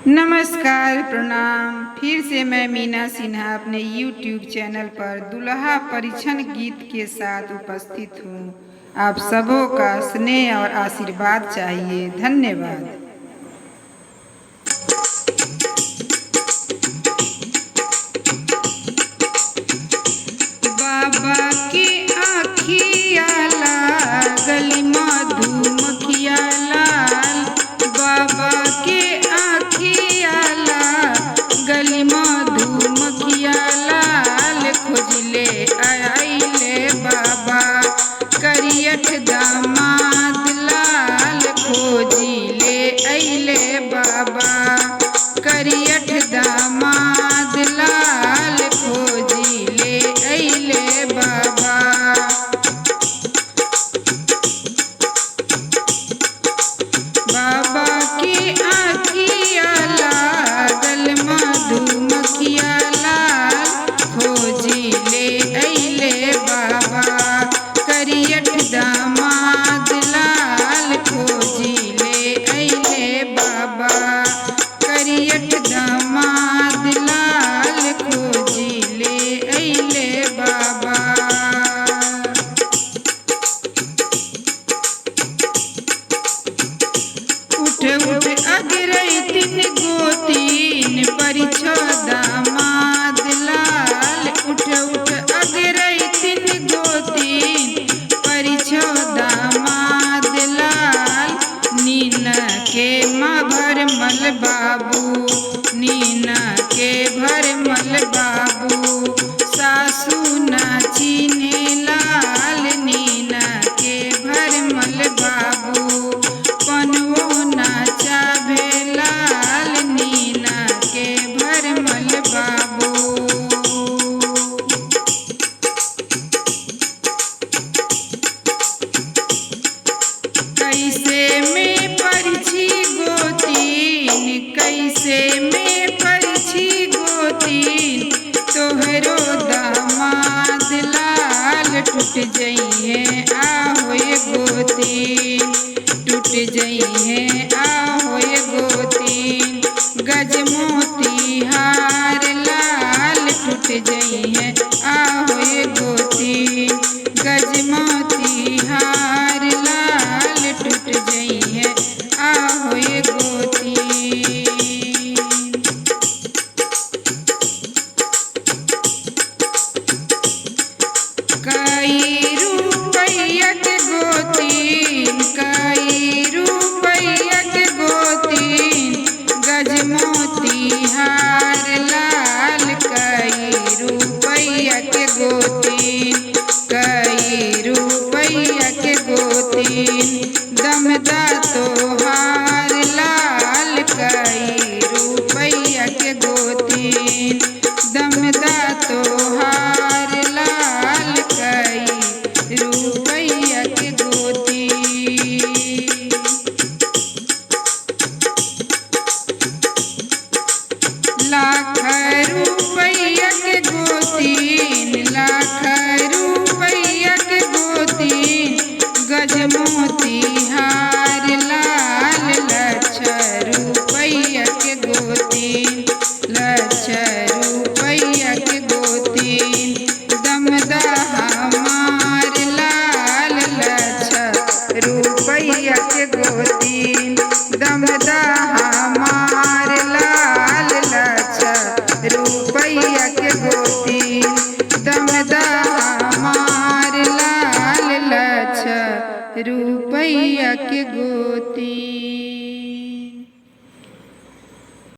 नमस्कार, प्रणाम। फिर से मैं मीना सिन्हा अपने YouTube channel पर दुल्हा परिछन गीत के साथ उपस्थित हूँ। आप सबों का स्नेह और आशीर्वाद चाहिए। धन्यवाद। बाबा के आँखिया लागल मधुमक्खिया लाल, बाबा के आँखिया लागल मधुमक्खिया लाल, खोजले आइले बाबा करियठ दामाद लाल, खोजिले अइले बाबा करियठ दामाद लाल, खोजिले अइले बाबा। बाबा के आँखिया लागल मधुमक्खिया लाल, खोजिले अइले बाबा करियठ दामाद लाल, खोजिले अइले बाबा करियठ दामाद लाल, खोजिले अइले बाबा। उठ उठ अगरई तीन गोतीन परिछो दामाद लाल, उठ उठ अगरई तीन गोतीन परिछो दामाद लाल, नीना के माँ भरमल बाबू, नीना के भरमल बाबू, सासू ना चीने लाल, नीना के भरमल बाबू, पनवो नाचा लाल, नीना के भरमल बाबू। कैसे में परिछी गोतीन, कैसे में परिछी गोतीन, तोहरो दामाद लाल, टूट जइहे आहोए गोतीन, टूट जइहे आहोए गोतीन, गज मोती हार लाल, टूट जइहे आहोए गोतीन, गज मोती हार लाल, टूट जइहे आहोए गोतीन। कई रुपैया के गोतीन, कई रुपैया के गोतीन, गज मोती हार लाल, कई रुपैया के गोतीन, कई रुपैया के गोतीन, दमदा तोहार लाल, कई रुपैया के गोतीन, दमदा तोहार लाल, कई रुपैया के गोतीन। लाख रुपैया के गोतीन, लाख रुपैया के गोतीन, गज मोती हार लाल, लक्ष रुपैया के गोतीन, लक्ष रुपैया के गोतीन, दमदा हमार लाल, लक्ष रुपैया के गोतीन, दमदा हमार लाल, लक्ष रुपैया के गोतीन, दमदा हमार लाल, लक्ष रुपैया के गोतीन।